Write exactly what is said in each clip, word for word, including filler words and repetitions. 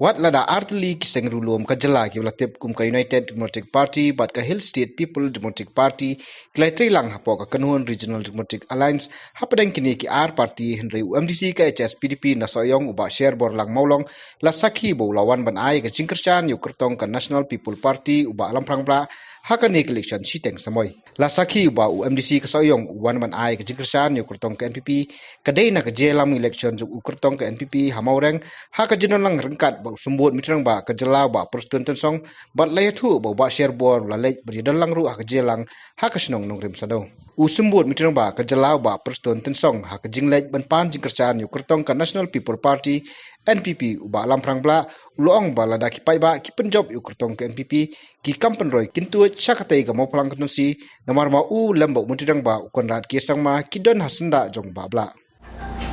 Wat lada artylli ki seng riewlum ka jylla kiba la tip kum ka United Democratic Party bad ka Hill State People Democratic Party ki la ïatrei lang hapoh ka kynhun Regional Democratic Alliance, hapdeng kine ki ar party, hynrei u MDC ka HSPDP na Sohiong u Bah Sherborlang Mawlong la sakhi ba u la wan ban ai ka jingkyrshan ïa u kyrtong ka National People Party u Bah Lamphrang Blah ha kane ka election shiteng samoi. La sakhi ba u MDC ka Sohiong u wan ban ai ka jingkyrshan ïa u kyrtong ka NPP ka dei na ka jingïalam election jong u kyrtong ka NPP ha Mawreng, ha ka jingdonlang ryngkat bad u Symbud Meeting Rangbah ka jylla u Bah Prestone Tynsong, bad la ïathuh ba u Bah Sherborlang u la leit ban ïadonlang ruh ha ka jingïalang ha ka shnong Nongrim Saddew. U Symbud Meeting Rangbah ka jylla u Bah Prestone Tynsong ha ka jingleit ban pan jingkyrshan ïa u kyrtong ka National People Party, NPP, u Bah Lamphrang Blah, u la ong ba lada ki paidbah ki pynjop ïa u kyrtong ka NPP, ki kam pynroi kin tuid sha katei ka Mawphlang constituency, namar ma u lem bad u Myntri Rangbah u Conrad K Sangma ki don ha syndah jong u Bah Blah.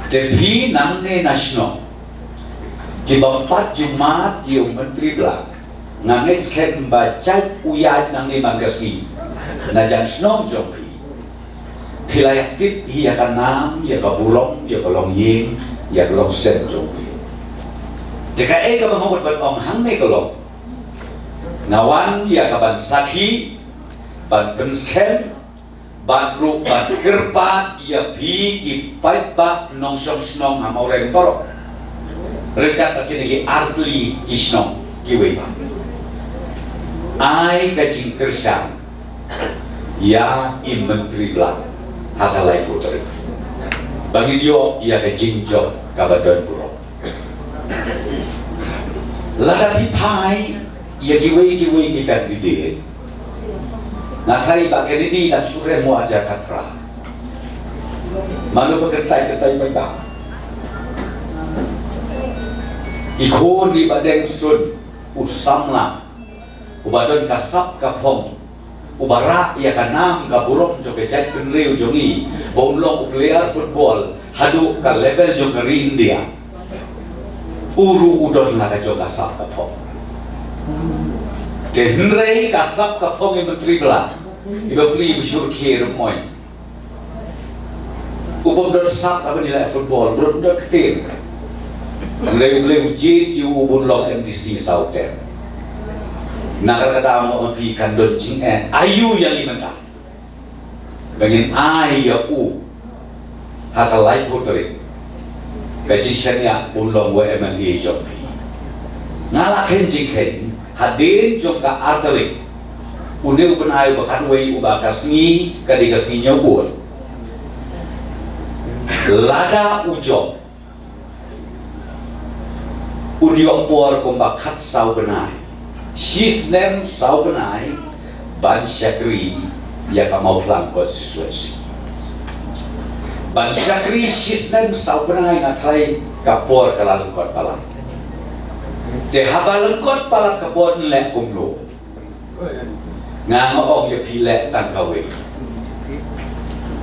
Te phi nangne na shnong, kiba pat ju mad ïa u Myntri Blah, nga ngeit skhem ba jait u ïaid nangne man ka sngi na jan shnong jong phi, phi la ïa tip ïa ka nam, ïa ka burom, ïa ka longïing, ïa ka longsem jong phi. Te kaei kaba nga mut ban ong hangne ka long, nga wan ïa ka ban sakhi, ban pynskhem, bad ruh ban kyrpad ïa phi ki paidbah nongshong shnong ha Mawreng baroh, ryngkat bad kine ki artylli ki shnong kiwei pat. Ai ka jingkyrshan ïa i Myntri Blah ha ka laiphew tarik, ba ngin ïoh ïa ka jingjop kaba don burom. Lada phi phai ïa kiwei kiwei ki candidate, nga tharai Bah Kennedy dang shu rem mo aja khatra. Mano ba kyntait kyntait paidbah. I khun i Bah Deng Sun, u samla uba don ka sap ka phong, uba rah ïa ka nam ka burom jong ka jaitbynriew jong ngi, ba un long u player football haduh ka level jong ka ri India. U ruh u don la ka jong ka sap ka phong. Te hynrei ka sap ka phong i Myntri Blah, iba plie ba shur khie ruh moi. U bym don sap haba ngi leh football, u bym don ktien. Hynrei U Blei u jied ïa u ban long MDC saw term. Na kata ka daw nga ong ïa phi kan don jingeh aïu ïa ngi mynta, ba ngin ai ïa u ha ka laiphew tarik ka jingshaniah ban long u MLA jong phi. Nga la kheiñ jingkheiñ, hadien jong ka ar tarik, une u bnai ba khatwei uba ka sngi ka dei ka sngi ñiewbun. Lada u jop, un ïoh por kumba khatsaw bnai, shisnem saw bnai, ban shakri ïa ka Mawphlang constituency. Ban shakri shisnem saw bnai, nga tharai ka por ka la lyngkot palat. Te haba lyngkot palat ka por, ngi leh kumno? Nga, nga ong ïa phi leh tang kawei.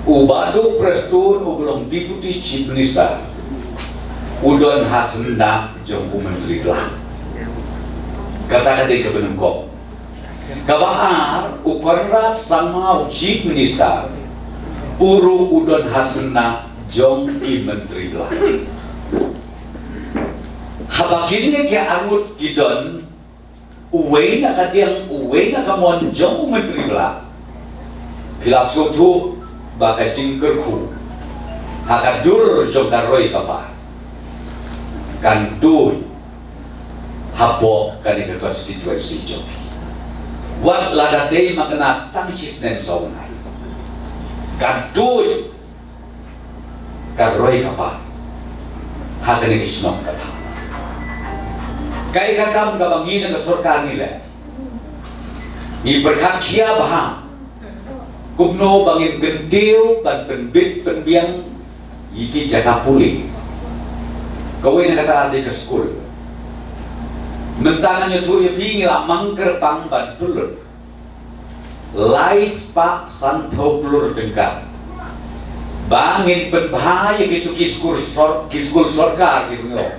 U Bah Duh Prestone uba long Deputy Chief Minister u don ha syndah jong u Myntri Blah. Kata ka dei kaba nyngkong. Kaba ar, u Conrad Sangma u Chief Minister u ruh u don ha syndah jong i Myntri Blah. Haba kine ki arngut ki don uwei na ka diang, uwei na ka mon jong u Myntri Blah, phi la sngewthuh ba ka jingkyrkhu ha ka dur jong ka roi ka par kan tuid hapoh kane ka constituency jong phi. Wat lada dei ma kane tang shisnem saw bnai, kan tuid ka roi ka par ha kane ka shnong ka thaw. Kaei ka kam kaba ngi na ka sorkar ngi leh? Ngi pyrkhat khia bha kumno ba ngin kyntiew ban pynbit pynbiang ïa ki jaka pule. Kawei na kata dei ka skul. Mynta ngan ïathuh ïa phi, ngi la mang kyrpang ban pynlut lai spah sanphew klur tyngka ba ngin pynbha ïa kito ki skul sor-, ki skul sorkar ki bynriew.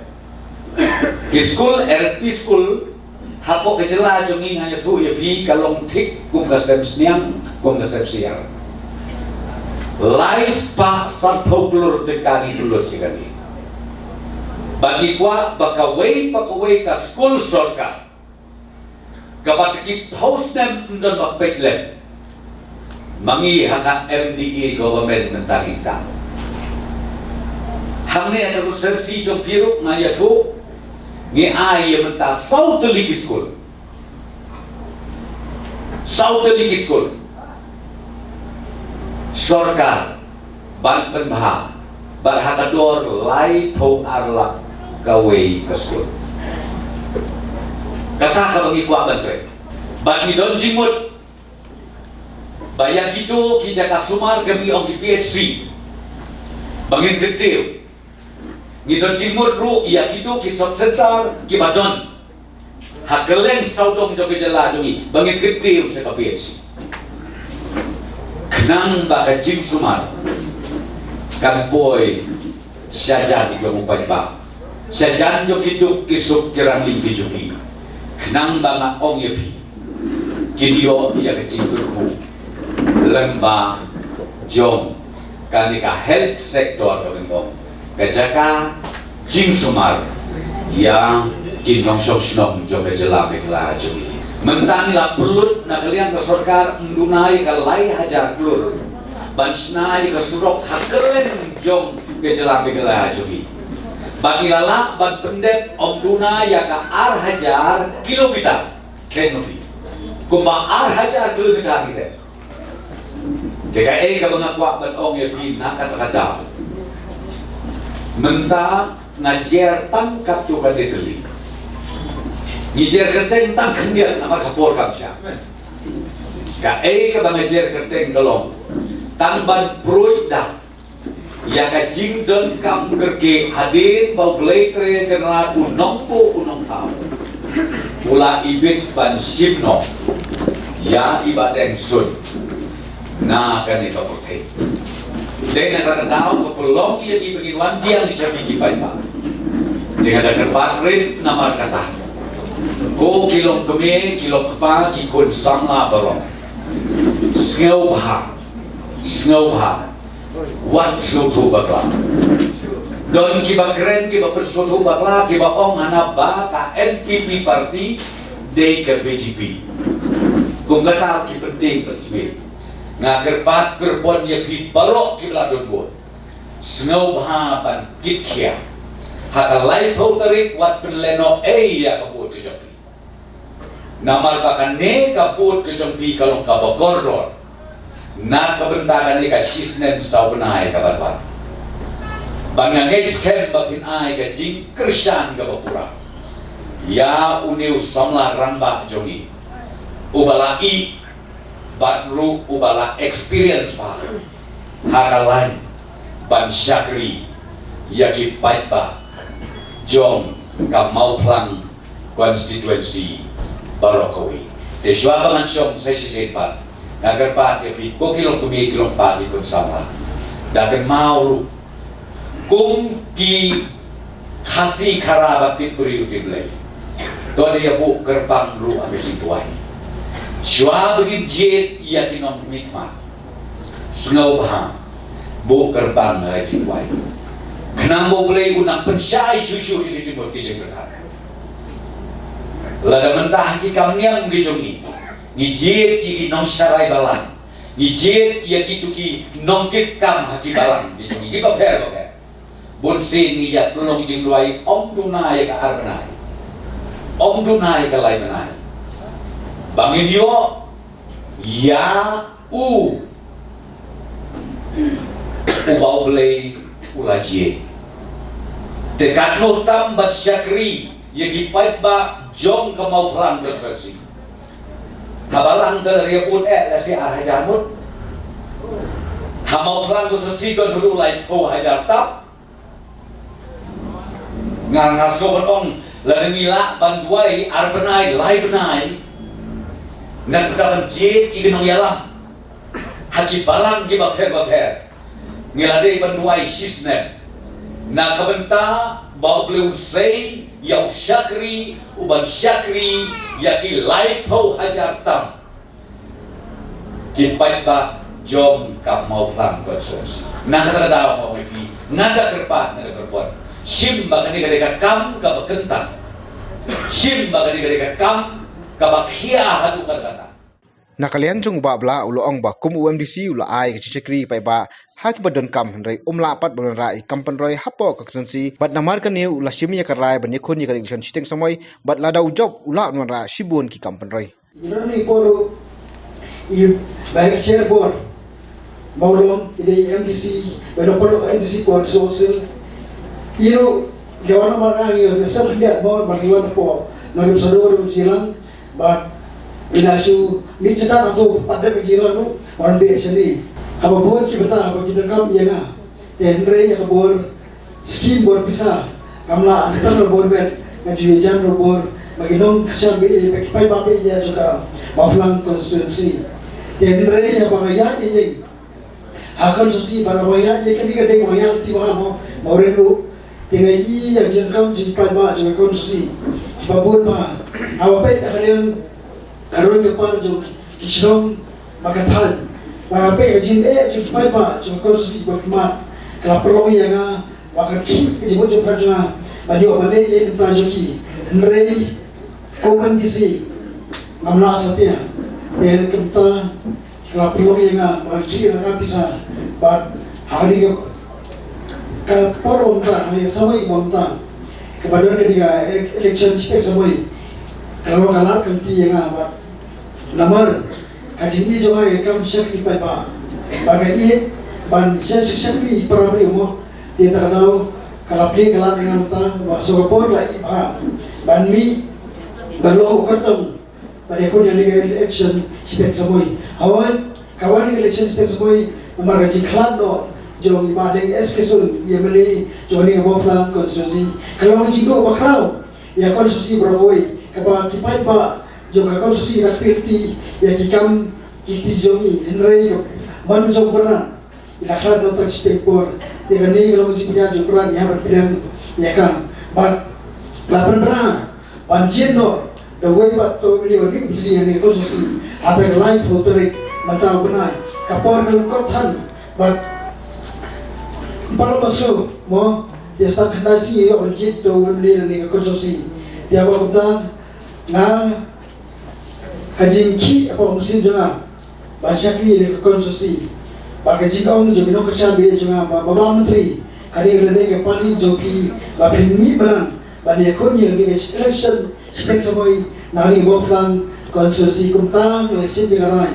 Ki skul, L P skul hapoh ka jylla jong ngi, ngan ïathuh ïa phi, ka long thik kum ka sem sniang, kum ka sem siar. Lai spah sanphew klur tyngka ngi pynlut ïa kane. Bad ngi kwah ba kawei pa kawei ka skul sorkar kaba te ki phew snem ym don ba peit lem, ma ngi ha ka M D A government mynta ngi sdang. Hangne ha ka constituency jong phi ruh nga ïathuh, ngi ai ïa mynta saw tylli ki skul. Saw tylli ki skul sorkar ban pynbha bad ha ka dor laiphew ar lak kawei ka skul. Kata kaba ngi kwah ban trei. Bad ngi don jingmut ba ïa kito ki jaka sumar kaba ngi ong ki P H C ba ngin kyntiew. Ngi don jingmut ruh ïa kito ki sub center kiba don ha kylleng sawdong jong ka jylla jong ngi ba ngin kyntiew sha ka P H C. Khnang ba ka jingsumar kan poi sha jan jong u paidbah, sha jan jong ki duk ki suk ki rangli ki jong ki. Khnang ba nga ong ïa phi, kin ïoh ïa ka jingkyrkhu lyngba jong kane ka health sector kaba ngi ong ka jaka jingsumar ïa ki nongshong shnong jong ka jylla Meghalaya jong ngi. Mynta ngi la pynlut na ka liang ka sorkar ym duna ïa ka lai hajar klur ban shna ïa ka surok ha kylleng jong ka jylla Meghalaya jong ngi. Bad ngi la lah ban pyndep ym duna ïa ka ar hajar kilometer khlem ngi, kumba ar hajar kilometer ngi dep. Te kaei kaba nga kwah ban ong ïa phi na kata ka daw, mynta nga jer tang katto katne tylli. Ngi jer kyrteng tang khyndiat namar ka por kam shah. Kaei kaba nga jer kyrteng ka long tang ban pruid da ïa ka jingdonkam kyrkieh hadien ba U Blei Trai Kynrad u nongbuh u nongthaw u la ibit ban shim noh ïa i Bahdeng Sun na kane ka pyrthei. Dei na kata ka daw ka pynlong ïa ngi ba ngin wan biang sha phi ki paidbah. Te nga da kyrpad rit namar kata, ko ki longkmie ki longkpa ki khun samla baroh, sngewbha, sngewbha wat sngewthuh bakla. Don kiba kren kiba pynsngewthuh bakla kiba ong hana ba ka N P P party dei ka B J P. Kum kata ki pyntieng pynsmit. Nga kyrpad kyrpon ïa phi baroh kiba la don vote, sngewbha ban kit khia. Ha ka laiphew tarik wat pynlehnoh ei ïa ka vote ka jong phi. Namar ba kane ka vote ka jong phi ka long kaba kordor na ka bynta kane ka shisnem saw bnai kaba wan. Bad nga ngeit skhem ba phin ai ka jingkyrshan kaba pura ïa une u samla rangbah jong ngi uba la ih bad ruh uba la experience bha ha ka lain ban shakri ïa ki paidbah jong ka Mawphlang constituency baroh kawei. Te shuwa ba ngan shong sa shisien pat, nga kyrpad ïa phi ko ki longkmie ki longkpa ki khun samla, da kynmaw ruh kum ki Khasi Khara ba tip briew tip Blei, to da ïa buh kyrpang ruh ha ka jingduwai. Shuwa ba ngin jied ïa ki nongmihkhmat, sngewbha buh kyrpang ha ka jingduwai, khnang ba U Blei un nang pynshai shuh shuh ïa ka jingmut ka jingpyrkhat. Lada mynta ha ki kam niam ki jong ngi, ngi jied ïa ki nongsharai balang, ngi jied ïa kito ki nongkitkam ha ki balang ki jong ngi kiba pher bapher, bunsien ngi ïa pynlong jingduwai ym duna ïa ka ar bnai, ym duna ïa ka lai bnai, ba ngin ïoh ïa u uba U Blei u la jied. Te katno tam ban shakri ïa ki paidbah jong ka Mawphlang constituency. Ha balang te la ïa bud eh lehse ar hajar ngut. Ha Mawphlang constituency don haduh laiphew hajar tam. Nga nga sngewbha ban ong, lada ngi lah ban duwai ar bnai lai bnai, na ka bynta ban jied ïa ki nongïalam ha ki balang kiba pher bapher, ngi la dei ban duwai shisnem na ka bynta ba U Blei un sei ïa u shakri uban shakri ïa ki laiphew hajar tam ki paidbah jong ka Mawphlang constituency. Na kata ka daw, ma ngi phi, nga da kyrpad, nga da kyrpad Shim ba kane ka dei ka kam kaba kyntang. Shim ba kane ka dei ka kam kaba khia haduh katta katta. Na ka liang jong u Bah Blah u la ong ba kum u M D C u la ai ka jingshakri paidbah ha kiba donkam, hynrei um lah pat ban wanrah ïa ki kam pynroi hapoh ka constituency, bad namar kane u la shim ïa ka rai ban ïakhun ïa ka election shiteng samoi, bad lada u jop u lah wanrah shibun ki kam pynroi. Ïa kane por ruh, i Bah Chair Bor Mawlong, i dei M D C, ba dei por M D C por so se. Ïa ruh, ïa wan ma nga ïa na sa khyndiat mo, ba ïa wan por na rim sa dor ruh jilang, ba ina shu ni jatan atu pat dep jilang ruh, wan be sini. Haba bor ki bynta, haba ki donkam ïa nga. Te hynrei ïa ka bor skim bor pisa kam lah, ka tang bor bet, nga ju ïa jan bor ba ki nongkyrshan ba ïa, ba ki paidbah ba ïa jong ka Baplang constituency. Te hynrei ïa ba nga ïa ïa ïa ha constituency ba nga ïa ïa kane ka dei ba nga ïa ti ba mo, mo ren ruh. Te nga ïa ïa jong ka jong paidbah jong ka constituency. Ba bor ba ha ba peit ha ka liang ka roi ka par jong ki shnong ba ka thaiñ. Ba nga peit ka jingeh jong ki paidbah jong ka constituency ba khmat, ka la pynlong ïa nga ba ka khih ka jingmut jong ka jong nga ban ïoh ban leh ïa ka bynta jong ki. Hynrei kum M D C ngam lah satia. Te ka bynta ka la pynlong ïa nga ba ka khih ïa nga pisa. Bad ha kane ka, ka por ba mynta, ha kane ka samoi ba mynta, kaba don kane ka ele-, election shiteng samoi, ka la long ka lad ka lynti ïa nga bad namar ka jingïeit jong nga ïa ka kam shakri paidbah. Ba nga ïeit ban shakri, shakri para briew mo. Te ta ka daw ka la plie ka lad ïa nga mynta, ba shuh ka por la ïeit bha ban mih ban long u kyrtong ban ïakhun ïa kane ka election shiteng samoi. Hooid, ka wan ka election shiteng samoi namar ka jingkhlad noh jong i Bah Deng S K Sun, i M L A jong kane ka Baplang constituency. Ka long ka jingduh bakhraw ïa ka constituency baroh kawei, kaba ki paidbah jong ka constituency ki la pynlong ïa ki kam ki kti jong i, hynrei ka mon jong u Prah i la khlad noh tang shiteng por. Te kane ka long ka jingpynïaid jong u Prah, ngi hap ban pdiang ïa ka. Bad la pynbna ban jied noh da uwei pat uto u M L A ban mih bajli ha kane ka constituency ha ka lai phew tarik mynta u bnai. Ka por ka la kut than bad ym pat long ba shuh mo, ïa stad khyndai sngi ïoh ban jied uto u M L A ha kane ka constituency. Te haba kumta nga ka jingkhih hapoh ka mynsiem jong nga ban shakri ïa ka constituency. Bad ka jingong jong ki nongkyrshan ba ïeit jong nga ba, ba, Bah Myntri, kane ka dei ka party jong phi ba phin mih bnang ban ïakhun ïa ka election shiteng samoi na kane ka Baplang constituency. Kumta nga la shim ïa ka rai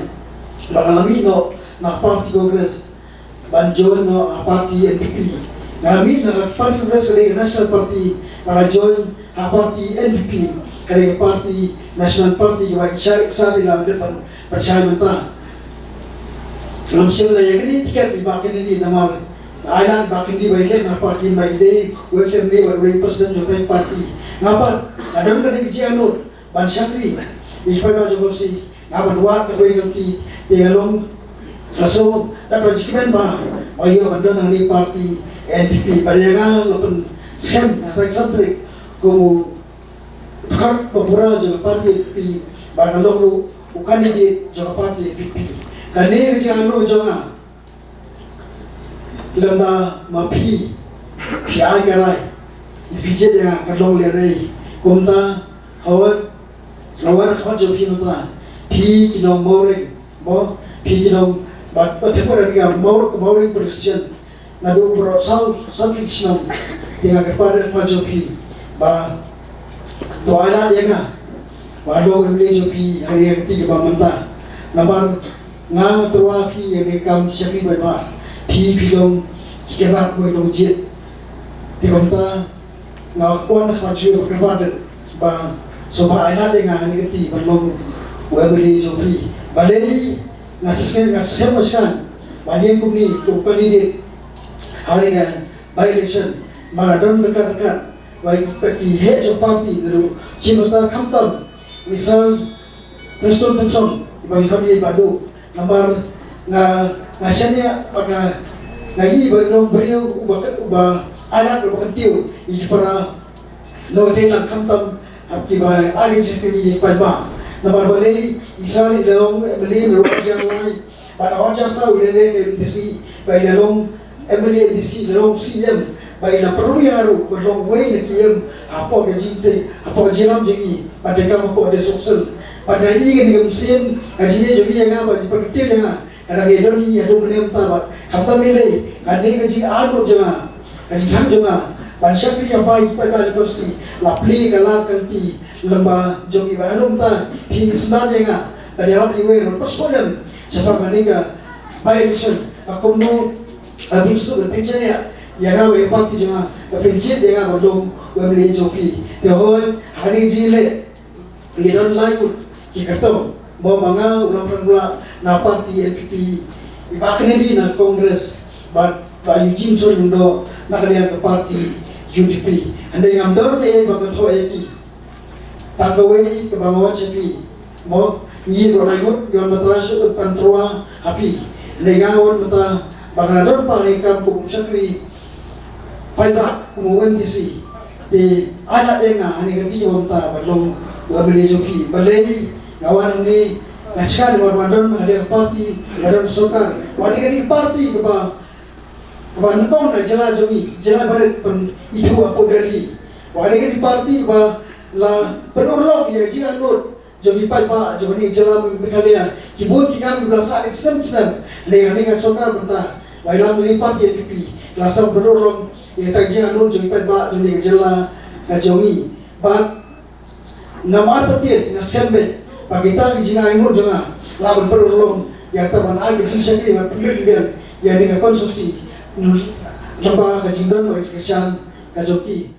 ba nga la mih noh na party Congress ban join noh ha party N P P. Nga la mih na party Congress, ka dei ka National Party, ba nga la join ha party N P P, ka dei ka party, National Party, kaba i Shah, i Shah Sharifah la dep ban, ban shai mynta. Ngam shem la ïa kane ticket i Bah Kennedy namar ai lad Bah Kennedy ba ïaleh na party, ba i dei u ex M L A bad u dei president jong ka party. Nga pat nga don ka dei ka jingangnud ban shakri ïa ki paidbah jong ka constituency. Nga ban wad kawei ka lynti, te nga long, nga shu dap ban jingkmen ba nga ïoh ban don ha kane ka party N P P. Bad ïa nga la pynskhem ha ka tarik san tarik kum u dkhot ba pura jong ka party N P P, bad nga long ruh u candidate jong ka party N P P. Kane ka jingangnud jong nga. Lada ma phi, phi ai ka rai, phi jied ïa nga, ka long lehrain. Kumta, hooid, nga wan ha khmat jong phi mynta, phi ki nong Mawreng, mo, phi ki nong, ba, ba thep ka ri ka Mawreng, Mawreng Precision, naduh baroh saw, saw tylli ki shnong, te nga kyrpad ha khmat jong phi, ba, to ai lad ïa nga, ba long M L A jong phi, ha ïa ka kti kaba mynta. Namar nga nga tyrwa phi ïa ka kam shakri paidbah. Phi phi long ki kynrad mo ki nongjied. Te kumta nga kwah na khmat jong phi ba kyrpad ba sngewbha ai lad ïa nga ha ïa ka kti ban long u M L A jong phi. Balei nga skhem, nga skhem, nga skhem ba ïeng kumne kum u candidate ha ïa ka by-election, ma nga don ryngkat ryngkat bad ki heh jong party, naduh Chief Minister khamtam i Sir Prestone Tynsong, i ba ngi kham ïeit bha duh. Namar nga, nga shaniah bad nga, nga ïohi ba i long briew uba, uba ailad, uba kyntiew ïa ki para nongtei lang khamtam ha kiba ai jingkyrkhu ïa ki paidbah. Namar balei i Sir i la long M L A naduh ar hajar lai, bad ar hajar saw i la leh M D C, bad i la long M L A, D C, la long C M, ba i la pynroi ïa nga ruh ban long uwei na ki E M hapoh ka jingtei, hapoh ka jingïalam jong ngi, ba dei kam hapoh District Council. Ba nga i kane ka mynsiem, ka jingïeit jong i ïa nga, ba i pynkyntiew ïa nga, ka dang ïadon ïa i haduh mynne mynta bad khamtam lei lei, kane ka jingangnud jong nga, ka jingthang jong nga ban shakri ïa ki paidbah jong ka constituency, la plie ka lad ka lynti lyngba jong i, bad haduh mynta phi sngewdon ïa nga ban ïarap iwei ruh, pas pynlong shaphang kane ka by-election, ba kumno ba phin sngewthuh, ba phin jia ïa nga bad ïa ka party jong nga, ba phin jied ïa nga ban long u M L A jong phi. Te hooid, ha kane ka jingïaleh ngi don lai ngut ki kyrtong, mo, ma nga u Lamphran Blah na party N P P, i Bah Kennedy na Congress, bad Bah Eugene Chon Lyngdoh na ka liang ka party U D P. Hynrei ngam don ei ba nga thoh ïa ki. Tang kawei kaba nga wan sha phi, mo, ngi ruh lai ngut ngi wan ban trei sha u pan trua ha phi. Hynrei nga wan mynta ba nga la don pat ha ka kam kum u shakri paidbah, kum u M D C. Te ai lad ïa nga ha kane ka kti mynta ban long u M L A jong phi. Balei nga wan hangne, nga shngaiñ ba nga don ha kane ka party, nga don sorkar, ba kane ka party kaba, kaba nyngkong na jylla jong ngi, jylla barit, ban ithuh hapoh Delhi. Ba kane ka party ba la pynurlong ïa ka jingangnud jong ki paidbah jong kane ka jylla Meghalaya. Ki bun ki kam kiba la sah ha ki snem snem. Hynrei kane ka sorkar mynta, ba ïalam da ka party N P P, la sah pynurlong ïa kata ka jingangnud jong ki paidbah jong kane ka jylla ka jong ngi. Bad namar kata te nga skhem beit ba kita ki jingangnud jong nga la ban pynurlong ïa kata ban ai ka jingshakri bad pynbiang ïa kane ka constituency lyngba ka jingdon bad ka jingkyrshan ka jong ki.